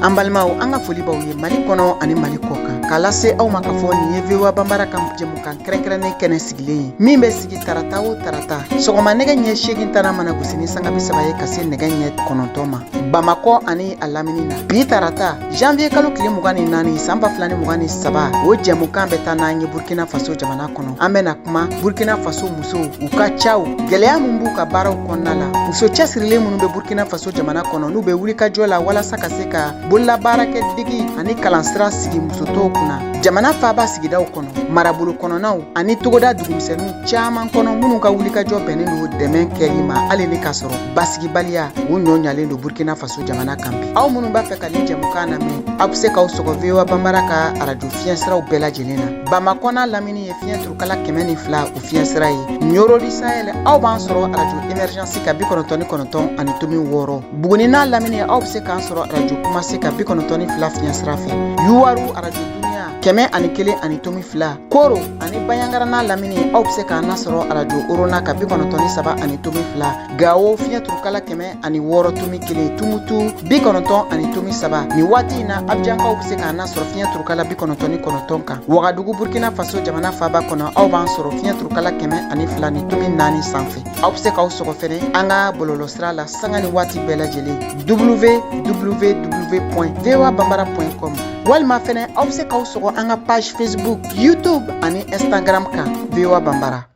An balimaw, an ka foli b'aw ye Mali kɔnɔ ani Mali kɔ kan, k'a lase aw ma k'a fɔ nin ye VOA Banbara ka jɛmukan kɛrɛnkɛrɛnnen kɛnɛ sigilen ye min bɛ sigi tarata o tarata sɔgɔma nɛgɛ ɲɛ 8 tana mana gosi ni sanga 30 ye ka se nɛgɛ ɲɛ 9 ma, Bamakɔ ani a lamini na. Bi tarata, janvier kalo tile 24, san 2023, o jɛmukan bɛ taa n'an ye Burkina Faso jamana kɔnɔ. An bɛna kuma Burkina Faso musow, u ka caw, gɛlɛya min b'u ka baaraw kɔnɔna la, muso cɛsirilen minnu bɛ Burkina Faso jamana kɔnɔ, n'u bɛ wulikajɔ la walasa ka se ka bololabaarakɛ degi ani kalansira sigi muso tɔw kunna jamana faaba sigidaw kɔnɔ, marabolo kɔnɔnaw ani togoda dugumisɛnninw caman kɔnɔ, minnu ka wulikajɔ bɛnnen don dɛmɛ kɛli ma, hali ni k'a sɔrɔ basigibaliya o ɲɔ ɲalen don Burkina Faso jamana kan bi. Aw minnu b'a fɛ ka nin jɛmukan lamɛn, aw bɛ se k'aw sɔgɔ VOA Banbara ka arajo fiɲɛsiraw bɛɛ lajɛlen na. Bamakɔ n'a lamini ye fiɲɛ turukala 102 o fiɲɛsira ye. Ɲoro du Sahel, aw b'an sɔrɔ arajo Émergence ka 99.6. Buguni n'a lamini, aw bɛ se k'an sɔrɔ arajo Kumase ka 92 fiɲɛsira fɛ. Yuwaru, arajo Duniya 101.2. Koro ani Banjagara n'a lamini, aw bɛ se k'an nasɔrɔ arajo Orona ka 93.2. Gawo, fiɲɛ turukala 106.1. Tumutu, 90.3. Nin waati in na, Abijankaw bɛ se k'an nasɔrɔ fiɲɛ turukala 99 kan. Wagadugu, Burkina Faso jamana faaba kɔnɔ, aw b'an sɔrɔ fiɲɛ turukala 102.4 sanfɛ. Aw bɛ se k'aw sɔgɔ fɛnɛ an ka bɔlɔlɔsira la sanga ni waati bɛɛ lajɛlen, www.voabambara.com, walima fɛnɛ aw bɛ se k'aw sɔgɔ an ka page Facebook, YouTube ani Instagram kan, VOA Banbara.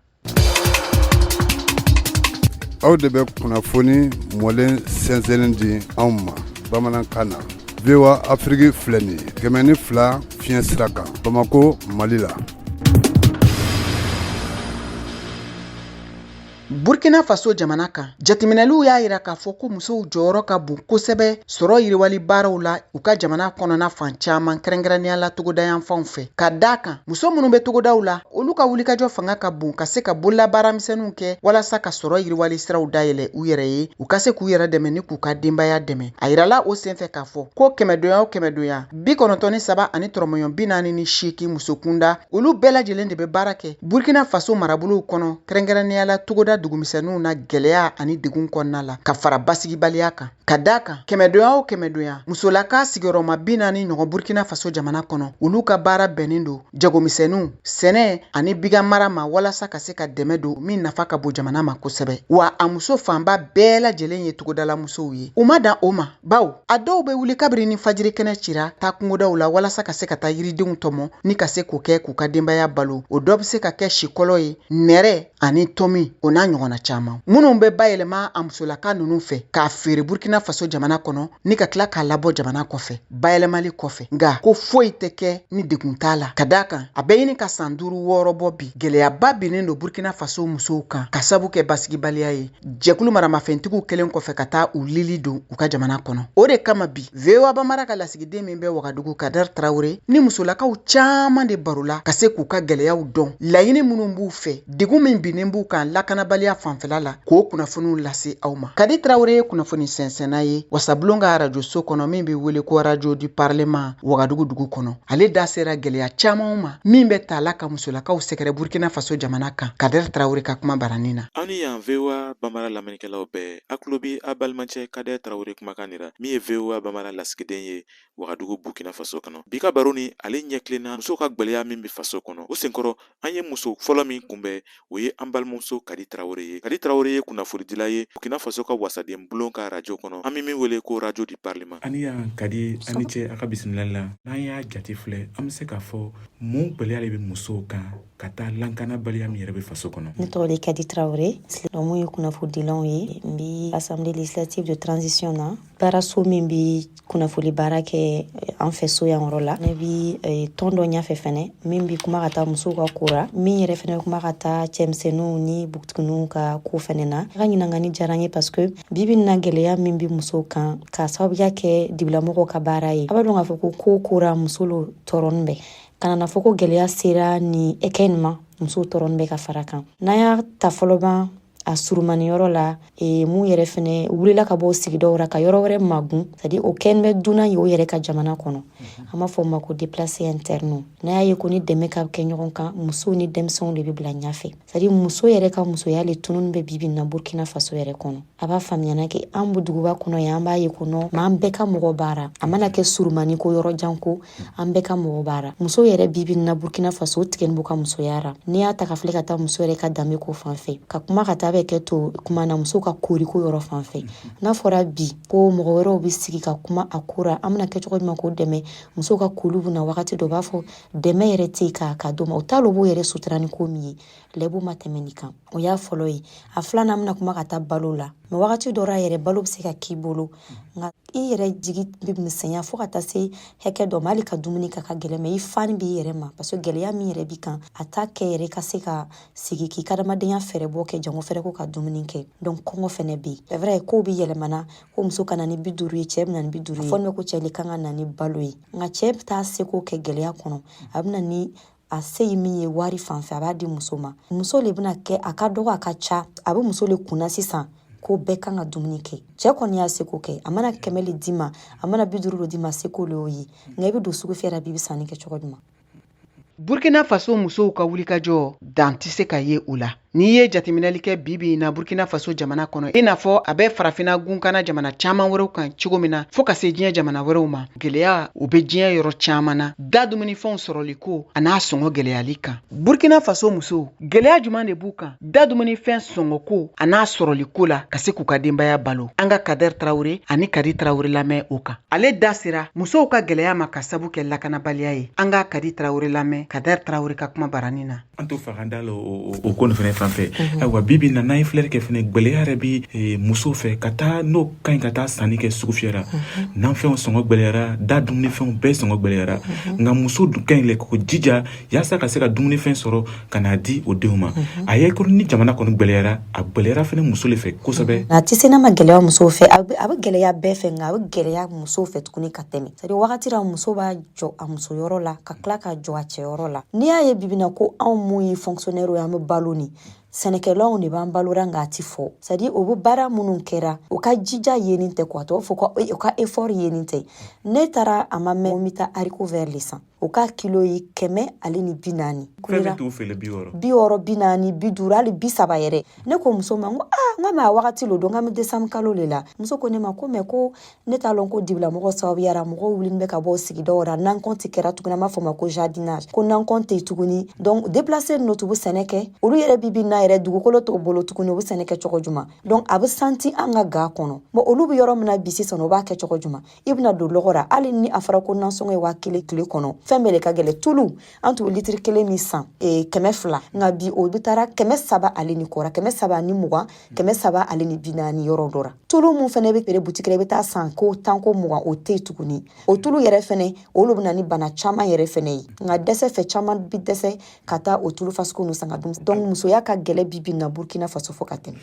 Aw de bɛ kunnafoni mɔlen sɛnsɛnnen di anw ma bamanankan na. VOA Afiriki filɛ nin ye 102 fiɲɛ sira kan, Bamakɔ, Mali la. Burkina Faso jamana kan, jateminɛliw y'a yira k'a fɔ ko musow jɔyɔrɔ ka bon kosɛbɛ sɔrɔ yiriwali baaraw la u ka jamana kɔnɔna fan caman, kɛrɛnkɛrɛnnenya la togodayanfanw fɛ. Ka da kan, muso minnu bɛ togodaw la, olu ka wulikajɔ fanga ka bon ka se ka bololabaaramisɛnninw kɛ walasa ka sɔrɔ yiriwali siraw dayɛlɛ u yɛrɛ ye, u ka se k'u yɛrɛ dɛmɛ ni k'u ka denbaya dɛmɛ. A yirala o senfɛ k'a fɔ ko kɛmɛdonya o kɛmɛdonya, 93 ani tɔrɔmɔɲɔ 48 muso kunda, olu bɛɛ lajɛlen de bɛ baara kɛ Burkina Faso marabolow kɔnɔ, kɛrɛnkɛrɛnnenya la togoda dugumisɛnninw na, gɛlɛya ani degun kɔnɔna la, ka fara basigibaliya kan. Ka da kan, kɛmɛdonya o kɛmɛdonya, musolaka sigiyɔrɔma 40 ɲɔgɔn Burkina Faso jamana kɔnɔ, olu ka baara bɛnnen don jagomisɛnninw, sɛnɛ ani bigan mara ma, walasa ka se ka dɛmɛ don min nafa ka bon jamana ma kosɛbɛ. Wa a muso fanba bɛɛ lajɛlen ye togodala musow ye. U ma dan o ma, bawo a dɔw bɛ wuli kabiri ni fajiri kɛnɛ cira, taa kungodaw la walasa ka se ka taa yiridenw tɔmɔ ni ka se k'o kɛ k'u ka denbaya balo. O dɔ bɛ se ka kɛ sikɔlɔ ye, nɛrɛ ani tɔmi, o n'a ɲɔgɔnna caman, minnu bɛ bayɛlɛma a musolaka ninnu fɛ k'a feere Burkina Faso jamana kɔnɔ ni ka tila k'a labɔ jamana kɔfɛ bayɛlɛmali kɔfɛ. Nka ko foyi tɛ kɛ ni degun t'a la. Ka d'a kan, a bɛ ɲini ka san 5 6 bɔ bi, gɛlɛyaba binnen don Burkina Faso musow kan ka sabu kɛ basigibaliya ye, jɛkulu maramafɛntigiw kɛlen kɔfɛ ka taa u lili don u ka jamana kɔnɔ. O de kama bi, VOA Banbara ka lasigiden min bɛ Wagadugu, Kadɛr Tarawele, ni musolakaw caman de barola ka se k'u ka gɛlɛyaw dɔn, laɲini minnu b'u fɛ, degun min binnen b'u kan lakanabaliya fanfɛla la, k'o kunnafoniw lase aw ma. Kadi Tarawele ye kunnafoni sɛnsɛnna ye wasabulon ka arajoso kɔnɔ min bɛ wele ko Radio du Parlement, Wagadugu dugu kɔnɔ. Ale da sera gɛlɛya caman ma min bɛ tala ka musolakaw sɛgɛrɛ Burkina Faso jamana kan. Kadɛr Tarawele ka kuma baranin na. Aw ni yan, VOA Banbara lamɛnnikɛlaw bɛɛ. A tulo bi a balimacɛ Kadɛr Tarawele kumakan de la, min ye VOA Banbara lasigiden ye Wagadugu, Burkina Faso kɔnɔ. Bi ka baro ni ale ɲɛ tilenna musow ka gwɛlɛya min bɛ faso kɔnɔ. O senkɔrɔ, an ye muso fɔlɔ min kunbɛn, o ye an balimamuso Kadi Tarawele ye. Kadi Tarawele ye kunnafonidila ye Burkina Faso ka wasaden bulon ka arajo kɔnɔ, an bɛ min wele ko Radio du Parlement. Ani yan Kadi, ani ce a ka bisimilali la. N'an y'a jate filɛ, an bɛ se k'a fɔ mun gwɛlɛya de bɛ musow kan ka taa lankanabaliya min yɛrɛ bɛ faso kɔnɔ? Ne tɔgɔ de Kadi Tarawele, mun ye kunnafonidilaw ye. N bi Assemblée législative de transition na, baaraso min bi kunnafoli baara kɛ an fɛ so yan yɔrɔ la. Ne bi tɔn dɔ ɲɛfɛ fɛnɛ min bi kuma ka taa musow ka ko ra, min yɛrɛ fɛnɛ kuma ka taa cɛmisɛnninw ni bugutigininw ka ko fɛnɛ na. A ka ɲininkali diyara n ye, parce que bibi na, gɛlɛya min bi musow kan ka sababuya kɛ dibilamɔgɔw ka baara ye, a b'a dɔn k'a fɔ ko ko kora muso lo tɔɔrɔnin bɛ kana na fɔ ko gɛlɛya sera ni ɛkɛ nin ma, musow tɔɔrɔnin bɛ ka fara kan. N'an y'a ta fɔlɔban A surumani yɔrɔ la, mun yɛrɛ fɛnɛ wulila ka bɔ sigidaw ra ka yɔrɔ wɛrɛ magun, c'est à dire o kɛn bɛ dunan ye o yɛrɛ ka jamana kɔnɔ. An b'a fɔ o ma ko déplacé interne. N'a y'a ye ko ni dɛmɛ ka kɛ ɲɔgɔn kan, musow ni denmisɛnw de bɛ bila ɲɛfɛ, c'est à dire muso yɛrɛ ka musoya le tununi bɛ bibi na Burkina Faso yɛrɛ kɔnɔ. A b'a faamuyana ke an bɛ duguba kɔnɔ yan, an b'a ye ko non, ma an bɛɛ ka mɔgɔ baara, a mana kɛ surumani ko, yɔrɔ jan ko, an bɛɛ ka mɔgɔ baara. Muso yɛrɛ bibi na Burkina Faso, o tigɛni b'u ka musoya ra. N'i y'a ta ka filɛ ka taa muso yɛrɛ ka danbe ko fan fɛ, ka kuma ka taa bɛ kɛ to kuma na, muso ka koriko yɔrɔ fan fɛ, n'a fɔra bi ko mɔgɔ wɛrɛw bɛ sigi ka kuma a ko ra, an bɛna kɛ cogo jumɛn k'o dɛmɛ? Musow ka kolu bɛ na wagati dɔ, u b'a fɔ dɛmɛ yɛrɛ tɛ yen k'a d'o ma. U t'a lɔn b'o yɛrɛ sutura ni ko min ye, lɛbu ma tɛmɛ nin kan. O y'a fɔlɔ ye. A filanan, an bɛna kuma ka taa balo la. Mais wagati dɔ la yɛrɛ, balo bɛ se ka k'i bolo, nka i yɛrɛ jigi bɛ misɛnya fo ka taa se hakɛ dɔ ma, hali ka dumuni kɛ ka gɛlɛn, mais i fani b'i yɛrɛ ma, parce que gɛlɛya min yɛrɛ b'i kan, a t'a kɛ yɛrɛ ka se ka sigi k'i ka adamadenya fɛɛrɛ bɔ kɛ jango fɛrɛ ko ka dumuni kɛ. Donc kɔngɔ fɛnɛ bɛ yen. C'est vrai, kow bɛ yɛlɛmana, ko muso ka na ni 50 ye, cɛ bɛ na ni 50 ye. Fɔ ne ko cɛ de kan ka na ni balo ye, nka cɛ bɛ taa seko kɛ gɛlɛya kɔnɔ. A bɛ na ni a se ye min ye wari fan fɛ, a b'a di muso ma. Muso le bɛna kɛ, a ka dɔgɔ, a ka ca, a bɛ muso le kunna sisan ko bɛɛ kan ka dumuni kɛ. Cɛ kɔni y'a seko kɛ, a mana 100 le d'i ma, a mana 50 le d'i ma, seko le y'o ye. Nka i bɛ don sugu fɛ bi, i bɛ sanni kɛ cogo jumɛn? Burkina Faso musow ka wulikajɔ, dan tɛ se ka ye o la. N'i ye jateminɛli kɛ bi bi in na Burkina Faso jamana kɔnɔ, i n'a fɔ a bɛ Farafinna gunkana jamana caman wɛrɛw kan cogo min na, fɔɔ ka se diɲɛ jamana wɛrɛw ma, gwɛlɛya o bɛ diɲɛ yɔrɔ caman na, da dumunifɛnw sɔrɔli ko a n'a sɔngɔ gwɛlɛyali kan. Burkina Faso musow, gwɛlɛya juman de b'u kan da dumunifɛn sɔngɔ ko a n'a sɔrɔli ko la, ka se k'u ka denbaya balo? An ka Kadɛr Tarawure ani Kadi Tarawure lamɛn o kan. Ale da sera musow ka gwɛlɛya ma ka sabu kɛ lakanabaliya ye. An ka Kadi Tarawure lamɛn Kadɛr Tarawure ka kuma baranin na. An to faga da la o ko nin fɛnɛ fan fɛ. Ayiwa, bi bi na, n'an ye filɛli kɛ fɛnɛ, gwɛlɛya yɛrɛ bi musow fɛ ka taa n'o ka ɲi ka taa sanni kɛ sugu fiyɛ la. Nanfɛnw sɔngɔ gwɛlɛyara, da dumunifɛnw bɛɛ sɔngɔ gwɛlɛyara, nka muso dun ka ɲi lɛ k'o jija yaasa ka se ka dumunifɛn sɔrɔ ka n'a di o denw ma. A ye ko ni jamana kɔni gwɛlɛyara, a gwɛlɛyara fɛnɛ muso le fɛ kosɛbɛ. A tɛ se n'a ma gɛlɛya musow fɛ, a bɛ gɛlɛya bɛɛ fɛ, nka a bɛ gɛlɛya musow fɛ tuguni ka tɛmɛ. C'est à dire wagati la, muso b'a jɔ a muso yɔrɔ la, ka tila ka jɔ a cɛ yɔrɔ la. N'i y'a ye bibi na ko anw mun ye fonctionnaire ye, an bɛ balo ni sɛnɛkɛlaw de b'an balora, nka a ti fɔ. C'est à dire o bɛ baara minnu kɛra, o ka jija yenin tɛ quoi, a tɔgɔ fɔ ko o ka effort yenin tɛ. Ne taara, a ma mɛn, n bɛ taa haricot vert le san, o ka kilo ye 140. Fɛn min t'u feere 60. 60, 40, 50, hali 30 yɛrɛ. Ne ko muso ma, n ko aa, n ka mɛ a wagati lo don, n k'an bɛ décembre kalo le la. Muso ko ne ma ko mais ko ne t'a lɔn ko dibilamɔgɔ sababuyara, mɔgɔw wulilen bɛ ka bɔ sigidaw la, nankɔn tɛ kɛra tuguni, an b'a fɔ ma ko jardinage, ko nankɔn tɛ yen tuguni. Donc déplacé ninnu tun bɛ sɛnɛ kɛ, olu yɛrɛ bi bi na yɛrɛ, dugukolo t'o bolo tuguni, u bɛ sɛnɛ kɛ cogo jumɛn? Donc a bɛ santi an ka ga kɔnɔ. Bon, olu bɛ yɔrɔ min na bi sisan, u b'a kɛ cogo jumɛn? I bɛna don lɔgɔ la, hali ni a fɔra ko nasɔngɔ ye 1000 tile kɔnɔ, fɛn bɛɛ de ka gɛlɛn. Tulu, an tun bɛ litiri kelen min san 200, nka bi o bɛ taara 300 ale ni kɔra, 320, 340 yɔrɔ dɔ la. Tulu mun fɛnɛ bɛ feere butiki la, i bɛ taa san ko 10 ko 20, o tɛ yen tuguni. O tulu yɛrɛ fɛnɛ, olu bɛ na ni bana caman yɛrɛ fɛnɛ ye. Nka dɛsɛ fɛ, caman bi dɛsɛ ka taa o tulu fasugu ninnu san ka dun. Donc musoya ka gɛlɛ bi bi na Burkina Faso fo ka tɛmɛ.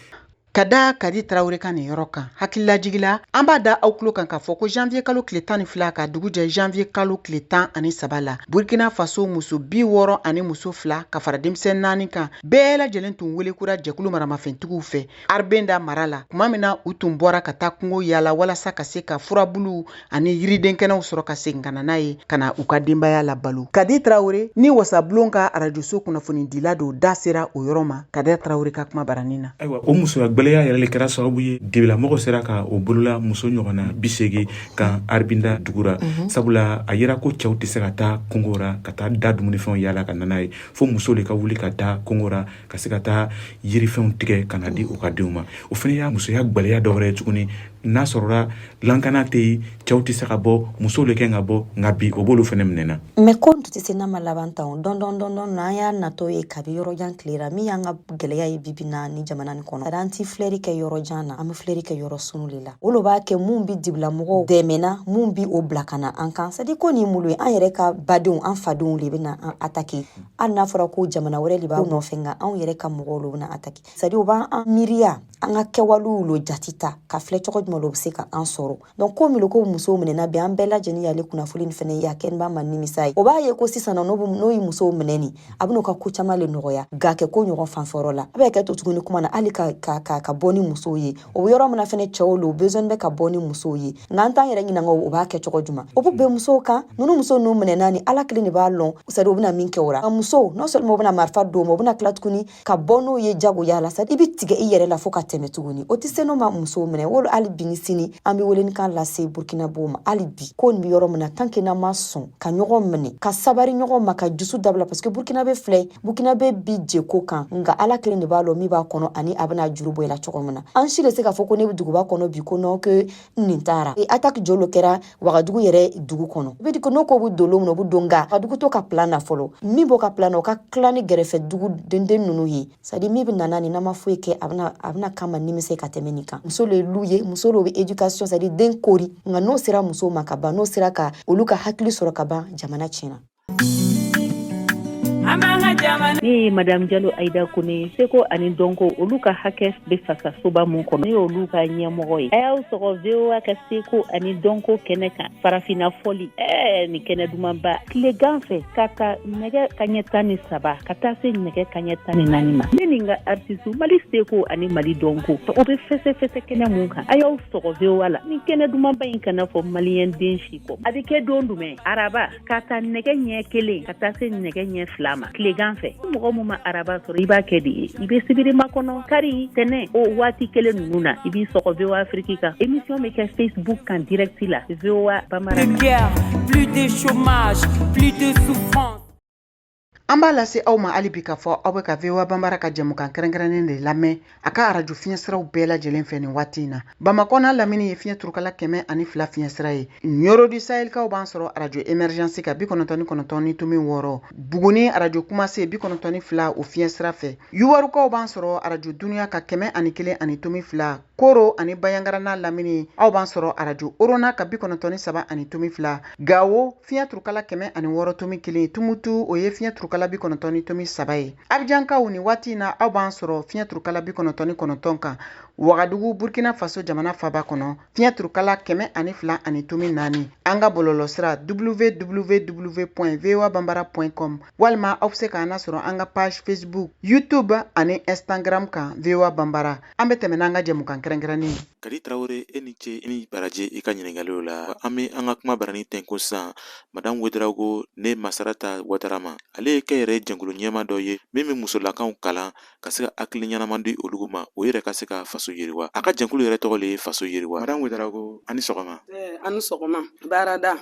Ka da Kadi Tarawele ka nin yɔrɔ kan, hakililajigila, an b'a da aw tulo kan k'a fɔ ko janvier kalo tile 12 ka dugu jɛ janvier kalo tile 13 la, Burkina Faso muso 60 ani muso fila ka fara denmisɛn naani kan, bɛɛ lajɛlen tun welekura jɛkulu maramafɛntigiw fɛ Arbinda mara la, tuma min na u tun bɔra ka taa kungo yaala walasa ka se ka furabuluw ani yiridenkɛnɛw sɔrɔ ka segin ka na n'a ye ka na u ka denbaya la balo. Kadi Tarawele ni wasabulon ka arajoso kunnafonidila don, da sera o yɔrɔ ma Kadɛ Tarawele ka kuma baranin na. Ayiwa, o musoya gwɛlɛya yɛrɛ le kɛra sababu ye dibilamɔgɔ sera ka o bolola muso ɲɔgɔnna 80 kan Arbinda dugura, sabula a yira ko cɛw tɛ se ka taa kungo ra ka taa da dumunifɛnw yaala ka na n'a ye, fo muso de ka wuli ka taa kungo ra ka se ka taa yirifɛnw tigɛ ka na di u ka denw ma. O fana y'a musoya gwɛlɛya dɔ wɛrɛ ye tuguni. N'a sɔrɔla lankana tɛ yen, cɛw tɛ se ka bɔ, musow de kɛ ka bɔ, nka bi o b'olu fana minɛna. Mais ko tun tɛ se n'a ma laban tan dɔn dɔn dɔn dɔn. N'an y'a natɔ ye kabi yɔrɔ jan tile la, min y'an ka gɛlɛya ye bibi na ni jamana nin kɔnɔ, an ti filɛ. filɛri kɛ yɔrɔ jan na, an bɛ filɛri kɛ yɔrɔ sunu le la. O lo b'a kɛ mun bi dibilamɔgɔw dɛmɛna, mun bi o bila ka na an kan. C'est à dire ko nin mulu ye, an yɛrɛ ka badenw, an fadenw le bɛna an attaquer. Hali n'a fɔra ko jamana wɛrɛ de b'a nɔfɛ, nka anw yɛrɛ ka mɔgɔw lo bɛna attaquer. C'est à dire o b'an miiriya, an ka kɛwalew lo jati ta ka filɛ cogo jumɛn lo bɛ se ka an sɔrɔ. Donc ko min ko musow minɛna bi, an bɛɛ lajɛlen y'ale kunnafoni nin fɛnɛ ye, a kɛni b'a ma nimisa ye. O b'a ye ko sisan nɔ, n'o ye musow minɛ nin, a bɛn'o ka ko caman le nɔgɔya ga kɛ ko ɲɔgɔn fanfɛyɔrɔ la. A bɛ kɛ to tuguni kuma na, hali ka bɔ ni musow ye, o bɛ yɔrɔ min na fɛnɛ, cɛw lo besoin bɛ ka bɔ ni musow ye. Nka an t'an yɛrɛ ɲininka o b'a kɛ cogo jumɛn, o bɛ bɛn musow kan. Ninnu muso ninnu minɛna ni Ala kelen de b'a lɔn, c'est à dire u bɛna min kɛ o la. Nka musow, non seulement u bɛna marifa d'o ma, u bɛna tila tuguni ka bɔ n'o ye jagoya la. C'est à dire i bɛ tigɛ i yɛrɛ la fo ka tɛmɛ tuguni, o tɛ se n'o ma musow minɛ. Wolo hali bi ni sini, an bɛ welenikan lase Burukinabew ma. Hali bi ko nin bɛ yɔrɔ min na, tant que n'an ma sɔn ka ɲɔgɔn minɛ, ka sabari ɲɔgɔn ma, ka dusu dabila, parce que Burukinabe filɛ, Burukinabe bi jeko kan, nka Ala kelen de b'a lɔn min b'a kɔnɔ ani a bɛna juru bɔ i la cogo min na. An si de se k'a fɔ ko ne bɛ duguba kɔnɔ bi ko non, que nin taara attaque jolo kɛra Wagadugu yɛrɛ dugu kɔnɔ. I bɛ n'o ko bɛ don min na, o bɛ don, nka Wagadugu to ka plan na fɔlɔ. Min b'o ka plan na, o ka tila ni gɛrɛfɛ dugu denden ninnu ye. C'est à dire min bɛ nana ni n'an ma foyi kɛ, a bɛna kama nimisa ka tɛmɛ nin kan. Muso le lu ye, muso le bɛ éducation, c'est à dire den kori. Nka n'o sera musow ma ka ban, n'o sera ka olu ka hakili sɔrɔ ka ban, jamana tiɲɛna. Ne ye Madame Jalo Ayida Kone. Seko ani dɔnko, olu ka hakɛ bɛ fasasoba mun kɔnɔ, ne y'olu ka ɲɛmɔgɔ ye. A y'aw sɔgɔ VOA ka seko ani dɔnko kɛnɛ kan, farafinna fɔli. Nin kɛnɛ dumanba, tilegan fɛ ka ta nɛgɛ kaɲɛ 13 ka taa se nɛgɛ kaɲɛ 14 ma, ne ni n ka artiste, Mali seko ani Mali dɔnko, o bɛ fɛsɛ fɛsɛ kɛnɛ mun kan. A y'aw sɔgɔ VOA la nin kɛnɛ dumanba in kana fɔ maliyɛn den si kɔ. A bɛ kɛ don jumɛn? Araba, ka ta nɛgɛ ɲɛ 1 ka taa se nɛgɛ ɲɛ 2 ma tilegan fɛ. Mɔgɔ mun ma araba sɔrɔ, i b'a kɛ de ye, i bɛ sibiri makɔnɔ, kari, tɛnɛ, o waati kelen ninnu na, i b'i sɔgɔ VOA Afrique kan. Émission bɛ kɛ Facebook kan direct la, VOA Bambara. De guerre, plus de chômage, plus de souffrance. An b'a lase aw ma hali bi k'a fɔ aw bɛ ka VOA Banbara ka jɛmukan kɛrɛnkɛrɛnnen de lamɛn a ka arajo fiɲɛsiraw bɛɛ lajɛlen fɛ nin waati in na. Bamakɔ n'a lamini ye fiɲɛ turukala 102 fiɲɛsira ye. Ɲɔrɔ du Sahelikaw b'an sɔrɔ arajo Émergence ka 99.6. Buguni arajo Kumase 92 o fiɲɛsira fɛ. Yuwarukaw b'an sɔrɔ arajo Duniya ka 101.2. Koro ani Bayangara n'a lamini, aw b'an sɔrɔ arajo Orona ka 93.2. Gawo fiɲɛ turukala 106.1. Tumutu, o ye fiɲɛ turukala 90.3 ye. Abijankaw, nin waati in na, aw b'an sɔrɔ fiɲɛ turukala 99 kan. Wagadugu, Burkina Faso jamana faba kɔnɔ, fiɲɛ turukala 102.4. An ka bɔlɔlɔsira www.voabambara.com, walima aw bɛ se k'an lasɔrɔ an ka page Facebook, YouTube ani Instagram kan, VOA Banbara. An bɛ tɛmɛ n'an ka jɛmukan kɛrɛnkɛrɛnnen ye. Kadi Tarawele, e ni ce, i ni baraji i ka ɲininkaliw la. An bɛ an ka kuma barani tɛnko sisan Madame Wedarago ne Masarata Watara ma. Ale ye kɛnyɛrɛye jɛnkulu ɲɛma dɔ ye min bɛ musolakaw kalan ka se ka hakili ɲɛnama di olu ma, o yɛrɛ ka se ka faso yiriwa. A ka jɛnkulu yɛrɛ tɔgɔ le ye Faso Yiriwa. Madame Wedarago, ani sɔgɔma. An ni sɔgɔma, baarada.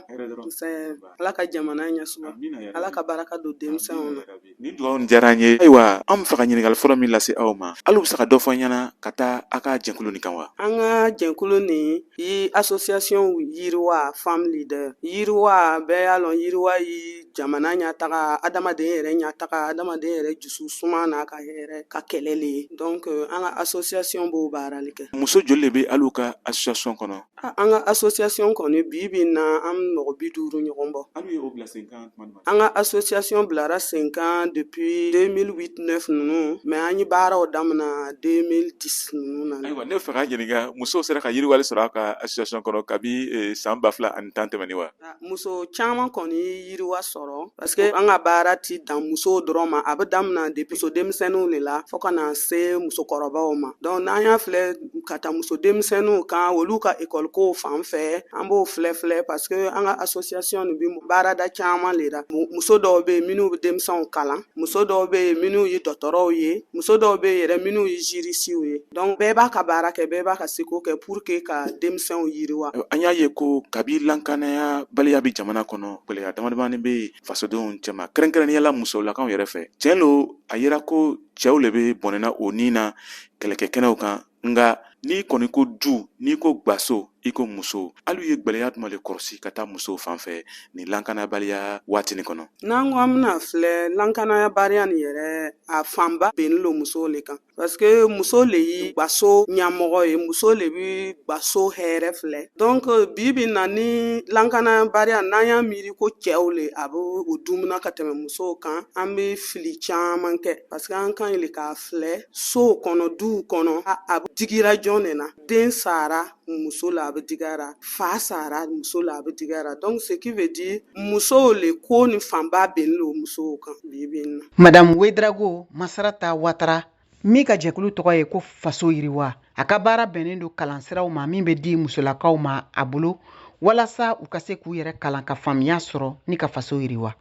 Ala ka jamana ɲɛsuma, Ala ka baraka don denmisɛnw na. Nin dugawu nin diyara an ye. Ayiwa, an bɛ fɛ ka ɲininkali fɔlɔ min lase aw ma, hali bɛ se ka dɔ fɔ an ɲɛna ka taa aw ka jɛnkulu nin kan wa? An ka jɛnkulu nin yi association Yiriwa Femme Leader. Yiriwa, bɛɛ y'a lɔn, yiriwa yi jamana ɲɛtaga, adamaden yɛrɛ ɲɛtaga, adamaden yɛrɛ dusu suma n'a ka hɛrɛ ka kɛlɛ le ye. Donc an ka association b'o baarali kɛ. Muso joli de bɛ hali ka association kɔnɔ? An ka association kɔni, bi bi na, an mɔgɔ 50 ɲɔgɔn bɔ. Aw ye o bila sen kan tuma jumɛn? An ka association bilara sen kan depuis 2008 9 ninnu, mais an ye baaraw damina 2010 ninnu na. Ayiwa, ne bɛ fɛ k'a ɲininka, musow sera ka yiriwali sɔrɔ aw ka association kɔnɔ kabi san 2010 tɛmɛnen wa? Muso caman kɔni ye yiriwa sɔrɔ, parce que an ka baara ti dan musow dɔrɔn ma. A bɛ damina depuis muso denmisɛnninw de la fo ka na se musokɔrɔbaw ma. Donc n'an y'a filɛ ka taa muso denmisɛnninw kan, olu ka école ko fan fɛ, an b'o filɛ filɛ, parce que an ka association nin bi baarada caman le la. Muso dɔw bɛ yen minnu bɛ denmisɛnw kalan, muso dɔw bɛ yen minnu ye dɔgɔtɔrɔw ye, muso dɔw bɛ yen yɛrɛ minnu ye juristew ye. Donc bɛɛ b'a ka baara kɛ, bɛɛ b'a ka seko kɛ pour que ka denmisɛnw yiriwa. An y'a ye ko kabi lankanaya baliya bɛ jamana kɔnɔ, gɛlɛya damadamani bɛ yen fasodenw cɛma, kɛrɛnkɛrɛnnenya la musolakaw yɛrɛ fɛ. Tiɲɛ lo, a yera ko cɛw le bɛ bɔnɛna o nin na kɛlɛkɛ kɛnɛw kan, nka n'i kɔni ko du, n'i ko gaso, i ko musow, alu ye gwɛlɛya jumɛn le kɔrɔsi ka taa musow fan fɛ nin lankanabaliya waati nin kɔnɔ? N'an ko an bɛna filɛ, lankanabaliya nin yɛrɛ, a fanba bennin lo musow le kan, parce que muso le ye gwaso ɲamɔgɔ ye, muso le bi gwaso hɛrɛ filɛ. Donc bi bi na ni lankanabaliya, n'an y'a miiri ko cɛw le a bɛ o dumuna ka tɛmɛ musow kan, an bɛ fili caman kɛ, parce que an kan le k'a filɛ sow kɔnɔ, duw kɔnɔ, a bɛ digira jɔn de na. Den sara muso la, a bɛ digara, fa sara muso la, a bɛ digara. Donc ce qui veut dire, musow le ko ni fanba bennin lo musow kan bi bi in na. Madame Ouédraogo Massarata Ouattara, min ka jɛkulu tɔgɔ ye ko Faso Yiriwa, a ka baara bɛnnen don kalansiraw ma min bɛ di musolakaw ma a bolo walasa u ka se k'u yɛrɛ kalan ka faamuya sɔrɔ ni ka faso yiriwa.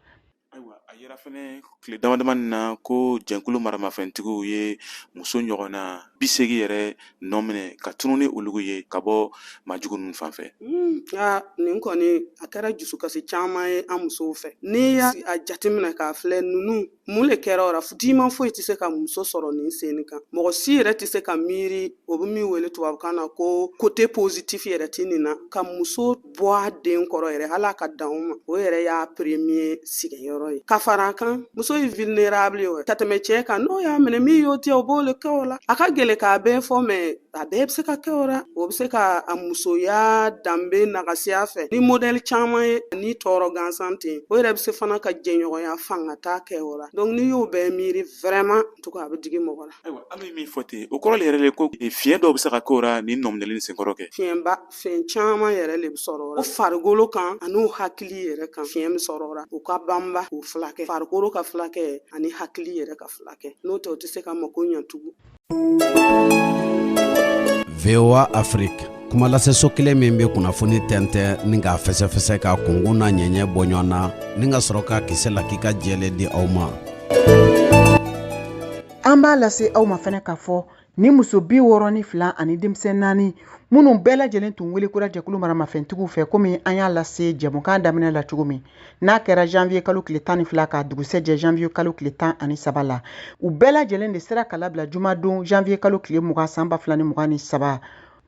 Ayiwa, a yera fɛnɛ tile dama dama na ko jɛnkulu maramafɛntigiw ye muso ɲɔgɔnna 80 yɛrɛ nɔ minɛ ka tunu ni olugu ye ka bɔ majugu ninnu fan fɛ. Nin kɔni a kɛra dusukasi caman ye an musow fɛ. N'i y'a jateminɛ k'a filɛ, ninnu mun le kɛra o la? Diman foyi tɛ se ka muso sɔrɔ nin sen kan. Mɔgɔ si yɛrɛ tɛ se ka miiri, o bɛ min wele tubabukan na ko côté positif yɛrɛ tɛ nin na, ka muso bɔ a den kɔrɔ yɛrɛ, hali a ka dan o ma, o yɛrɛ y'a premier sigiyɔrɔ ye. Ka fara a kan, muso ye vulnérable ye ka tɛmɛ cɛ kan. N'o y'a minɛ, min y'o diya, o b'o le kɛ o la. A ka gɛlɛn k'a bɛɛ fɔ, mais a bɛɛ bɛ se ka kɛ o la. O bɛ se ka a musoya danbe nagasiya fɛ ni modèle caman ye, ni tɔɔrɔ gansan ten, o yɛrɛ bɛ se fana ka jɛɲɔgɔnya fanga ta kɛ o la. Donc n'i y'o bɛɛ miiri, vraiment, en tout cas, a bɛ digi mɔgɔ la. Ayiwa, an bɛ min fɔ ten, o kɔrɔ le yɛrɛ le ko fiɲɛ dɔw bɛ se ka k'o la nin nɔminɛli senkɔrɔ kɛ? Fiɲɛba, fiɲɛ caman yɛrɛ le bɛ sɔrɔ o la. O farikolo kan ani hakili yɛrɛ kan, fiɲɛ bɛ sɔrɔ o la. U ka banba k'o filakɛ, farikolo ka filakɛ ani hakili yɛrɛ ka filakɛ. N'o tɛ, o tɛ se ka mako ɲɛ tugun. VOA Afrique, kumalaseso kelen min bɛ kunnafoni tɛntɛn ni k'a fɛsɛfɛsɛ, ka kunkun n'a ɲɛɲɛ bɔ ɲɔgɔn na, ni ka sɔrɔ ka kisɛ lakika jɛlen di aw ma. An b'a lase aw ma fɛnɛ k'a fɔ ni muso 62 ani denmisɛn 4 minnu bɛɛ lajɛlen tun welekura jɛkulu maramafɛntigiw fɛ, komi an y'a lase jɛmukan daminɛ la cogo min n'a kɛra janvier kalo tile 12 ka dugusɛjɛ janvier kalo tile 13 la, u bɛɛ lajɛlen de sera ka labila jumadon janvier kalo tile 20 san 2023,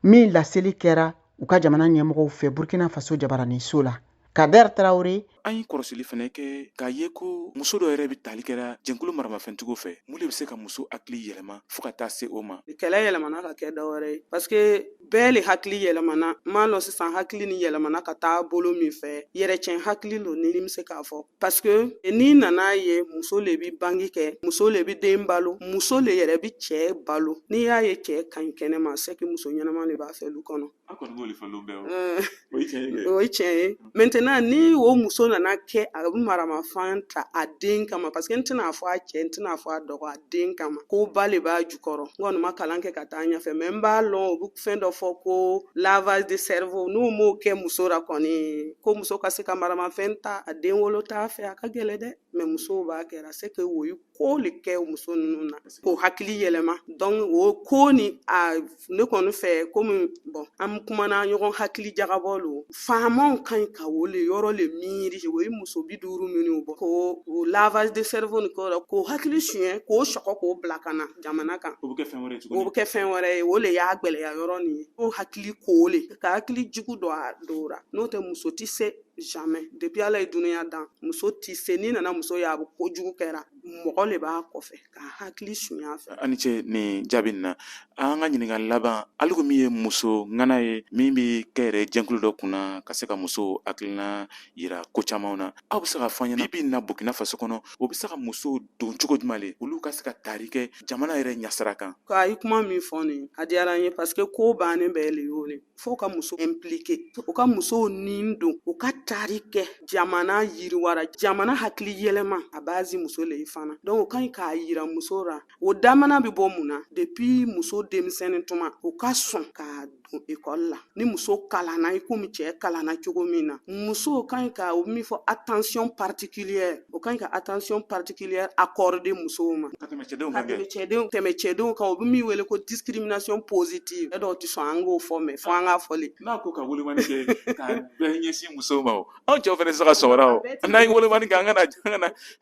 min laseli kɛra u ka jamana ɲɛmɔgɔw fɛ Burkina Faso jabaraninso la. Kader Traoré. An ye kɔrɔsili fɛnɛ kɛ k'a ye ko muso dɔ yɛrɛ bɛ tali kɛra jɛnkulu maramafɛntigiw fɛ. Mun de bɛ se ka muso hakili yɛlɛma fo ka taa se o ma? Kɛlɛ yɛlɛmana ka kɛ dɔwɛrɛ ye, parce que bɛɛ le hakili yɛlɛmana. N m'a lɔn sisan hakili ni yɛlɛmana ka taa bolo min fɛ, yɛrɛcɛn hakili lo ni bɛ se k'a fɔ, parce que n'i nana ye, muso le bi bangi kɛ, muso le bi den balo, muso le yɛrɛ bi cɛɛ balo. N'i y'a ye cɛɛ ka ɲi kɛnɛma, c'est que muso ɲɛnama le b'a fɛ lu kɔnɔ. A kɔni b'o de fɔ lon bɛɛ, o ye tiɲɛ ye. O ye tiɲɛ ye. Maintenant, ni o muso nana kɛ a bɛ maramafɛn ta a den kama, parce que n tɛna fɔ a cɛ, n tɛna fɔ a dɔgɔ, a den kama, ko ba le b'a jukɔrɔ. N kɔni ma kalan kɛ ka taa ɲɛfɛ, mais n b'a lɔn u bɛ fɛn dɔ fɔ ko lavage de cerveau. N'u m'o kɛ muso la kɔni, ko muso ka se ka maramafɛn ta a den wolo t'a fɛ, a ka gɛlɛ dɛ. Mais musow b'a kɛra, c'est que o ye ko le kɛ muso ninnu na k'o hakili yɛlɛma. Donc o ko ni a ne kɔni fɛ, komi bon, an kumana ɲɔgɔn hakili jagabɔ lo, faamaw ka ɲi ka o le yɔrɔ le miiri. O ye muso 50 minnu bɔ ko o lavage de cerveau ni ko k'o hakili suɲɛ, k'o sɔgɔ, k'o bila ka na jamana kan. O bɛ kɛ fɛn wɛrɛ ye tuguni. O bɛ kɛ fɛn wɛrɛ ye. O le y'a gwɛlɛya yɔrɔ nin ye, o hakili k'o le ka hakili jugu don a dɔw ra. N'o tɛ, muso tɛ se jamais. Depuis Ala ye dunuya dan, muso tɛ se. N'i nana muso ye a bɛ kojugu kɛra, mɔgɔ le b'a kɔfɛ ka hakili suɲɛ a fɛ. A ni ce nin jaabi nin na. An ka ɲininkali laban, aliko min ye muso ŋana ye min bɛ kɛ yɛrɛ jɛnkulu dɔ kunna ka se ka muso hakilina yira ko caman na, aw bɛ se ka fɔ an ɲɛna bi na Burkina Faso kɔnɔ, o bɛ se ka muso don cogo jumɛn le olu ka se ka tari kɛ jamana yɛrɛ ɲɛsira kan? Ka i kuma min fɔ nin, a diyara n ye, parce que ko bannen bɛɛ le y'o le fo ka muso impliqué, u ka musow nin don, u ka tari kɛ jamana yiriwara, jamana hakili yɛlɛma, a base muso le ye fana. Donc o ka ɲi k'a yira muso ra. O damana bɛ bɔ mun na? Depuis muso denmisɛnnin tuma, u ka sɔn k'a don ekɔli la. Ni muso kalanna i komi cɛ kalanna cogo min na, muso ka ɲi ka o min fɔ attention particulière, o ka ɲi ka attention particulière accorder musow ma ka tɛmɛ cɛdenw kan. Ka tɛmɛ cɛdenw kan. O bɛ min wele ko discrimination positive. E dɔw tɛ sɔn an k'o fɔ, mais fo an k'a fɔ le. N'a ko ka wolomani kɛ ka bɛɛ ɲɛsin musow ma, o anw cɛw fana tɛ se ka sɔn o la. O n'an ye wolomani kɛ, an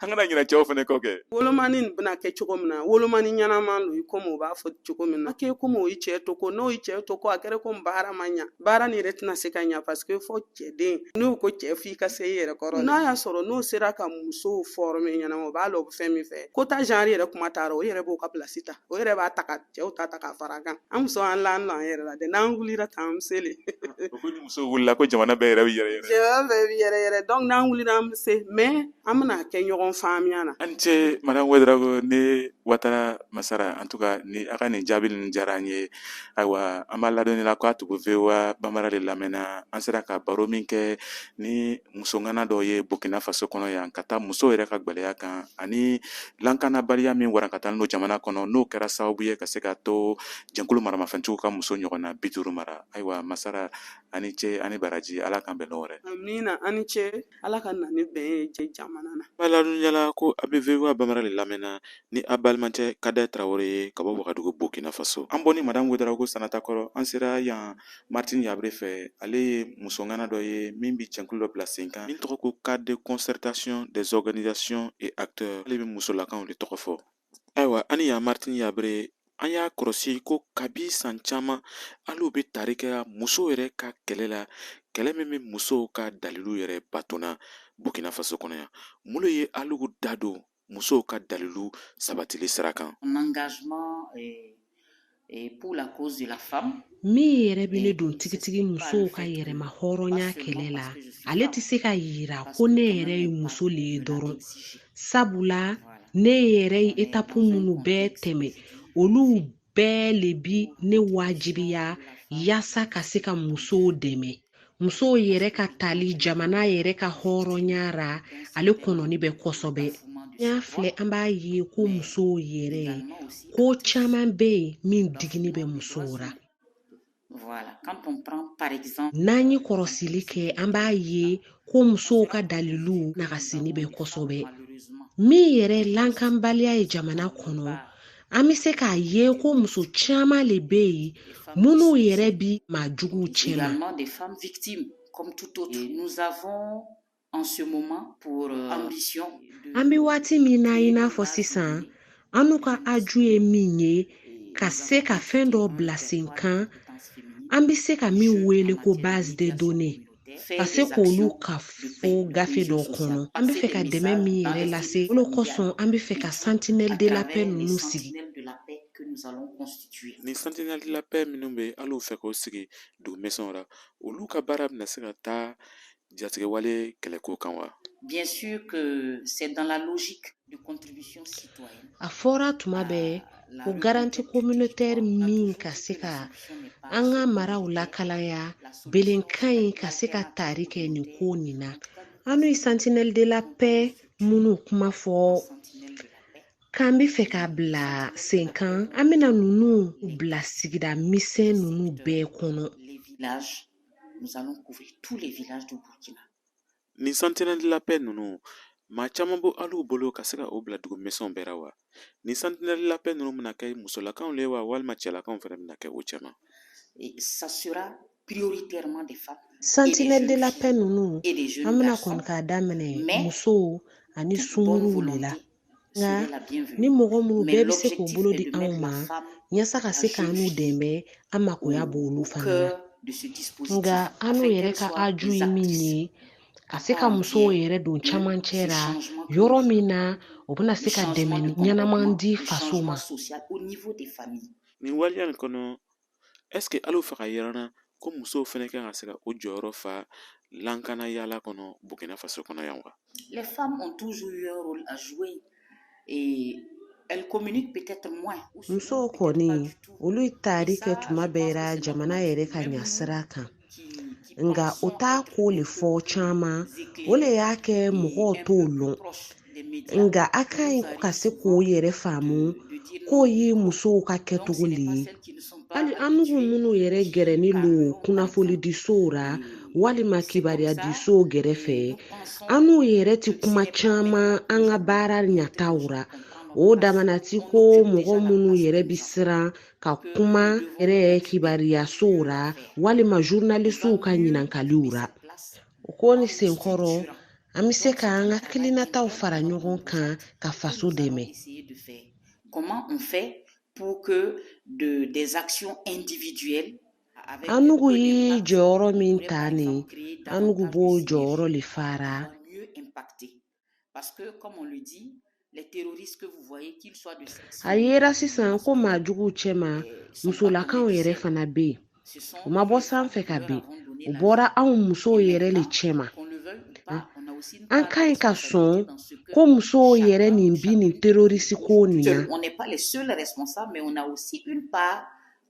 kana ɲinɛ cɛw fana kɔ kɛ. kɛ. Wolomani nin bɛna kɛ cogo min na, wolomani ɲɛnama lo, i komi u b'a fɔ cogo min na, k'e komi o ye cɛ to ko n'o ye cɛ to ko a kɛra komi baara ma ɲa, baara nin yɛrɛ tɛna se ka ɲa, parce que fɔ cɛden n'u ko cɛ f'i ka se i yɛrɛ kɔrɔ. N'a y'a sɔrɔ n'o sera ka musow former ɲɛnama, o b'a lɔn fɛn min fɛ ko ta genre yɛrɛ kuma taara, o yɛrɛ b'o ka place ta, o yɛrɛ b'a ta ka cɛw ta ta ka fara kan. An muso an l'an an yɛrɛ la dɛ, n'an wulira tan an bɛ se le. O ko ni muso wulila ko jamana bɛɛ yɛrɛ bɛ yɛrɛ yɛrɛ. Jamana bɛɛ bɛ yɛrɛ yɛrɛ. Donc n'an wulira an bɛ se, mais an bɛna kɛ ɲɔgɔn faamuya na. An ce madame Ouédraogo ne Watara Masara. En tout cas, ni a ka nin jaabi ninnu diyara an ye. Ayiwa, an b'a ladɔnniya la k'a tugu VOA Bambara de lamɛnna. An sera ka baro min kɛ ni musoŋana dɔ ye Burkina Faso kɔnɔ yan, ka taa musow yɛrɛ ka gwɛlɛya kan ani lankanabaliya min warankatalen don jamana kɔnɔ, n'o kɛra sababu ye ka se ka to jɛnkulu maramafɛntigiw ka muso ɲɔgɔnna 50 mara. Ayiwa Masara, ani ce ani baraji, Ala k'an bɛn wɛrɛ. Amina, ani ce, Ala ka na ni bɛn ye jamana na. B'a ladɔnniya ko a bɛ VOA Bambara de lamɛnna ni a balimacɛ Kadɛ Tarawele ye ka bɔ Wagadugu, Burkina Faso. An bɔ ni madame Ouédraogo Sanata kɔrɔ, an sera yan Martine Yabre fɛ. Ale ye musoŋana dɔ ye min bɛ jɛnkulu dɔ bila sen kan min tɔgɔ ko Cadre de concertation des organisations et acteurs. Ale bɛ musolakaw de tɔgɔ fɔ. Ayiwa, ani yan Martine Yabre, an y'a kɔlɔsi ko kabi san caman hali bɛ tari kɛ musow yɛrɛ ka kɛlɛ la, kɛlɛ min bɛ musow ka dalilu yɛrɛ batonna Burkina Faso kɔnɔ yan. Mun ye alu da don musow ka dalilu sabatili sira kan? Pour la cause de la femme. Min yɛrɛ bɛ ne don tigitigi musow ka yɛrɛma hɔrɔnya kɛlɛ la, ale tɛ se ka yira ko ne yɛrɛ ye muso le ye dɔrɔn, sabula ne yɛrɛ ye étape minnu bɛɛ tɛmɛ, olu bɛɛ le bi ne wajibiya yaasa ka se ka musow dɛmɛ. Musow yɛrɛ ka tali jamana yɛrɛ ka hɔrɔnya ra, ale kɔnɔni bɛ kosɛbɛ. N y'a filɛ, an b'a ye ko musow yɛrɛ, ko caman bɛ yen min digini bɛ musow ra. N'an ye kɔrɔsili kɛ, an b'a ye ko musow ka dalilu nagasini bɛ kosɛbɛ. Min yɛrɛ lankanbaliya ye jamana kɔnɔ, an bɛ se k'a ye ko muso caman le bɛ yen minnu yɛrɛ bi maa juguw cɛma. An bɛ waati min na, i n'a fɔ sisan, an n'u ka aju ye min ye ka se ka fɛn dɔ bila sen kan, an bɛ se ka min wele ko base de données, ka se k'olu ka fo gafe dɔ kɔnɔ. An bɛ fɛ ka dɛmɛ min yɛrɛ lase, o kosɔn an bɛ fɛ ka sentinelle de la paix ninnu sigi. Ni sentinelle de la paix minnu bɛ hali fɛ k'o sigi dugu misɛnw la, olu ka baara bɛna se ka taa jatigɛwale kɛlɛko kan wa? Bien sûr que c'est dans la logique de contribution citoyenne. A fɔra tuma bɛɛ ko garantie communautaire min ka se ka an ka maraw lakalaya, belen ka ɲi ka se ka tari kɛ nin ko nin na. An n'u ye sentinelle de la paix minnu kuma fɔ k'an bɛ fɛ k'a bila sen kan, an bɛna ninnu bila sigida misɛn ninnu bɛɛ kɔnɔ. Nous allons couvrir tous les villages du Burkina. Nin sentinelle de la paix ninnu, maa caman b'o hali bolo ka se ka o bila dugu misɛnw bɛɛ la wa? Nin sentinelle de la paix ninnu bɛna kɛ musolakaw le wa, walima cɛlakaw fana bɛna kɛ o cɛma? Et ça sera prioritairement des femmes. Sentinelle de la paix ninnu, an bɛna kɔni k'a daminɛ musow ani sunkuruw de la. Nka ni mɔgɔ minnu bɛɛ bɛ se k'u bolo di anw ma yaasa ka se k'an n'u dɛmɛ, an makoya b'olu fana na. Nka an n'u yɛrɛ ka aju ye min ye, ka se ka musow yɛrɛ don camancɛ la yɔrɔ min na o bɛna se ka dɛmɛ ɲɛnaman di faso ma. Nin waleya nin kɔnɔ, est ce que hali fɛ ka yira na ko musow fana kan ka se ka o jɔyɔrɔ fa lankana yaala kɔnɔ Burkina Faso kɔnɔ yan wa? Les femmes ont toujours eu un rôle à jouer et elles communiquent peut-être moins. Musow kɔni, olu ye tari kɛ tuma bɛɛ ra jamana yɛrɛ ka ɲasira kan, nka o t'a ko le fɔ caman, o le y'a kɛ mɔgɔw t'o lɔn. Nka a ka ɲi ka se k'o yɛrɛ faamu k'o ye musow ka kɛcogo le ye. Hali an n'u minnu yɛrɛ gɛrɛni lo kunnafonidisow ra walima kibaruyadisow gɛrɛfɛ, an n'u yɛrɛ ti kuma caman an ka baara ɲataw ra. O damana ti ko mɔgɔ minnu yɛrɛ bi siran ka kuma yɛrɛ kibaruyasow ra walima journalisiw ka ɲininkaliw ra. O ko ni senkɔrɔ, An bɛ se ka an ka hakilinataw fara ɲɔgɔn kan ka faso dɛmɛ. Comment on fait pour que des actions individuelles Anugu ye jɔyɔrɔ min ta nin, anugu b'o jɔyɔrɔ le fara. A yera sisan ko maajuguw cɛma, musolakaw yɛrɛ fana bɛ yen. U ma bɔ sanfɛ ka bin, u bɔra anw musow yɛrɛ le cɛma. An ka ɲi ka sɔn ko musow yɛrɛ nin bi nin terorisi ko nin na.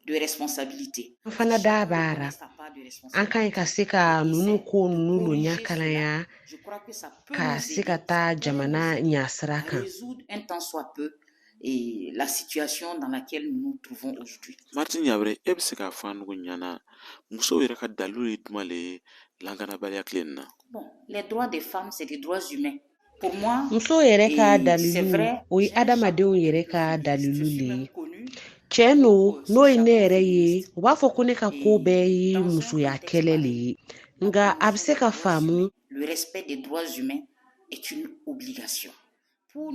De responsabilité. An fana da b'a ra. An ka ɲi ka se ka ninnu ko ninnu lo ɲakalanya ka se ka taa jamana ɲasira kan. Un tant soit peu et la situation dans laquelle nous nous trouvons aujourd'hui. Martine Yabre, e bɛ se k'a fɔ an nugu ɲɛna, musow yɛrɛ ka dalilu ye jumɛn le ye lakanabaliya tile nin na? Bon, les droits des femmes, c'est des droits humains. Pour moi, Musow yɛrɛ ka dalilu, o ye adamadenw yɛrɛ ka dalilu le ye. Tiɲɛ lo, n'o ye ne yɛrɛ ye, u b'a fɔ ko ne ka ko bɛɛ ye musoya kɛlɛ le ye, nka a bɛ se ka faamu. Le respect des droits humains est une obligation. U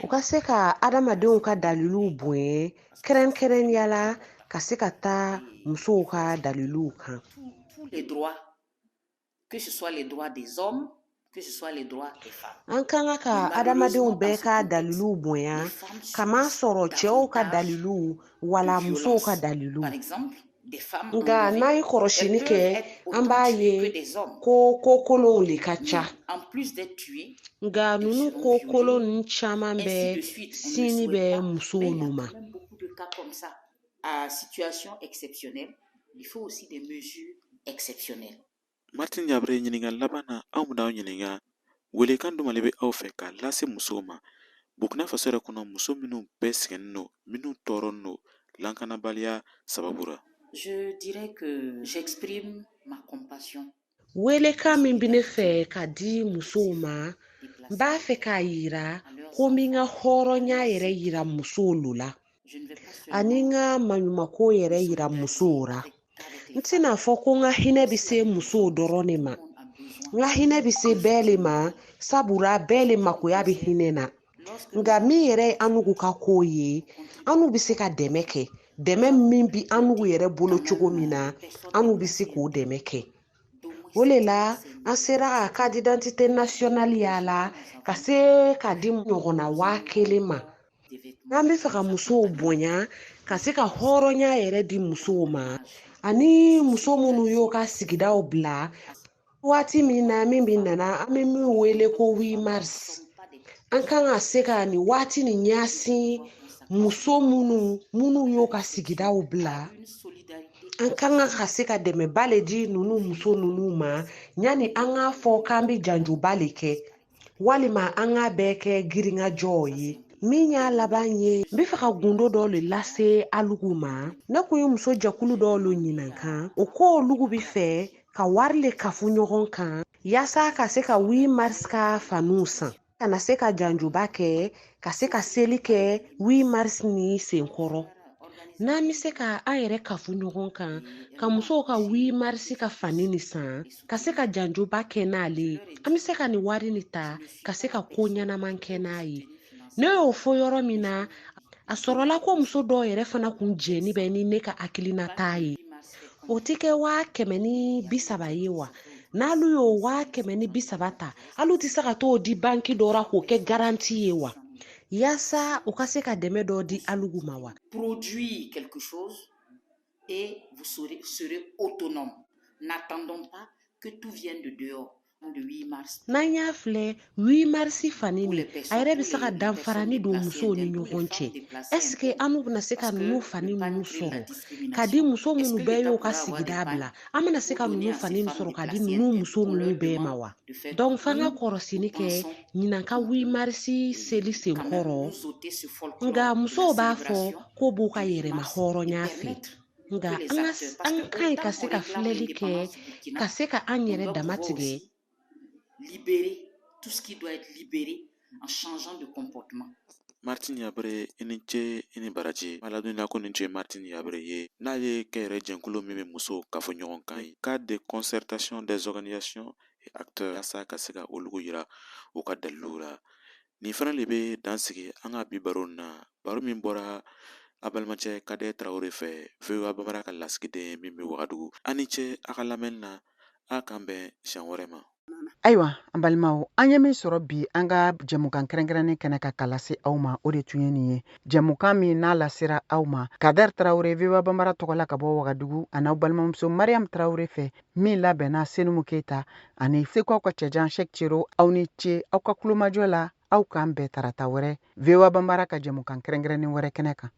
ka se ka adamadenw ka daliluw bonya, kɛrɛnkɛrɛnya la ka se ka taa musow ka daliluw kan. Tous les droits, que ce soit les droits des hommes, que ce soit les droits des femmes. An ka kan ka adamadenw bɛɛ ka daliluw bonya, kamasɔrɔ cɛw ka daliluw wala musow ka daliluw. Nka n'an ye kɔrɔsili kɛ, an b'a ye ko ko kolonw le ka ca. Nka ninnu ko kolon ninnu caman bɛ sini bɛ musow lu ma. À situation exceptionnelle, il faut aussi des mesures exceptionnelles. Martine Yabre, ɲininka laban na, anw bɛna aw ɲininka, welekan jumɛn le bɛ aw fɛ k'a lase musow ma Burkina Faso yɛrɛ kɔnɔ, muso minnu bɛɛ sɛgɛnnen don, minnu tɔɔrɔnen don lakanabaliya sababu ra? Je dirais que j'exprime ma compassion. Welekan min bɛ ne fɛ ka di musow ma, n b'a fɛ k'a yira ko n bɛ n ka hɔrɔnya yɛrɛ yira musow lo la, ani n ka maɲumako yɛrɛ yira musow ra. N tɛna fɔ ko n ka hinɛ bɛ se musow dɔrɔn de ma. N ka hinɛ bɛ se bɛɛ le ma, sabula bɛɛ le makoya bɛ hinɛ na. Nka min yɛrɛ ye anugu ka ko ye, anu bɛ se ka dɛmɛ kɛ, dɛmɛ min bɛ anugu yɛrɛ bolo cogo min na, anu bɛ se k'o dɛmɛ kɛ. O le la an sera ka carte d'identité nationale yala ka se ka di ɲɔgɔnna 1000 ma. N'an bɛ fɛ ka musow bonya, ka se ka hɔrɔnya yɛrɛ di musow ma, ani muso minnu y'o ka sigidaw bila waati min na, min bɛ nana, an bɛ min wele ko 8 mars, an kan ka se ka nin waati nin ɲɛsin muso minnu y'o ka sigidaw bila. An kan ka se ka dɛmɛba le di ninnu muso ninnu ma, yanni an k'a fɔ k'an bɛ janjoba le kɛ, walima an k'a bɛɛ kɛ girinkajɔw ye. Min y'a laban ye, n bɛ fɛ ka gundo dɔ le lase alugu ma. Ne kun ye muso jɛkulu dɔw lo ɲininka, o ko olugu bɛ fɛ ka wari le kafu ɲɔgɔn kan yaasa ka se ka 8 mars ka faniw san, ka na se ka janjoba kɛ, ka se ka seli kɛ 8 mars ni senkɔrɔ. N'an bɛ se ka an yɛrɛ kafu ɲɔgɔn kan ka musow ka 8 mars ka fani ni san, ka se ka janjoba kɛ n'ale ye, an bɛ se ka nin wari nin ta ka se ka ko ɲɛnaman kɛ n'a ye. Ne y'o fɔ yɔrɔ min na, a sɔrɔla ko muso dɔw yɛrɛ fana kun jɛni bɛ ni ne ka hakilinata ye. O tɛ kɛ 130 ye wa? N'alu y'o 130 ta, alu tɛ se ka t'o di banki dɔ ra k'o kɛ garanti ye wa? Yaasa u ka se ka dɛmɛ dɔ di alugu ma wa? Produire quelque chose et vous serez autonome. N'attendons pas que tout vienne de dehors. N'an y'a filɛ, 8 mars fani nin, a yɛrɛ bɛ se ka danfarani don musow ni ɲɔgɔn cɛ. Est-ce que an bɛna se ka ninnu fani ninnu sɔrɔ ka di muso minnu bɛɛ y'o ka sigida bila, an bɛna se ka ninnu fani nin sɔrɔ ka di ninnu muso ninnu bɛɛ ma wa? Donc f'an ka kɔrɔsini kɛ ɲinan ka 8 mars seli senkɔrɔ. Nka musow b'a fɔ k'o b'u ka yɛrɛma hɔrɔnya fɛ. Nka an ka ɲi ka se ka filɛli kɛ, ka se ka an yɛrɛ dama tigɛ. Libérer tout ce qui doit être libéré en changeant de comportement. Martine Yabre, i ni ce, i ni baraji. A ladɔnniya ko nin tun ye Martine Yabre ye, n'a ye kɛnyɛrɛ jɛnkulu min bɛ musow kafo ɲɔgɔn kan ye, cadre de concertation des organisations et acteurs, yaasa ka se ka olugu yira u ka daliluw la. Nin fana de bɛ dan sigi an ka bi baro na, baro min bɔra a balimacɛ Kadɛ Tarawele fɛ, VOA Bambara ka lasigiden min bɛ Wagadugu. A ni ce a ka lamɛnni na, a k'an bɛn siɲɛ wɛrɛ ma. Ayiwa an balimaw, an ye min sɔrɔ bi an ka jɛmukan kɛrɛnkɛrɛnnen kɛnɛ kan ka lase aw ma, o de tun ye nin ye. Jɛmukan min n'a lasera aw ma Kadɛr Tarawele VOA Bambara tɔgɔ la ka bɔ Wagadugu, a n'aw balimamuso Mariam Tarawele fɛ, min labɛnna Senumu Keyita ani Segukaw ka cɛjan Shɛk Cero. Aw ni ce aw ka kulomajɔ la. Aw k'an bɛn tarata wɛrɛ VOA Bambara ka jɛmukan kɛrɛnkɛrɛnnen wɛrɛ kɛnɛ kan.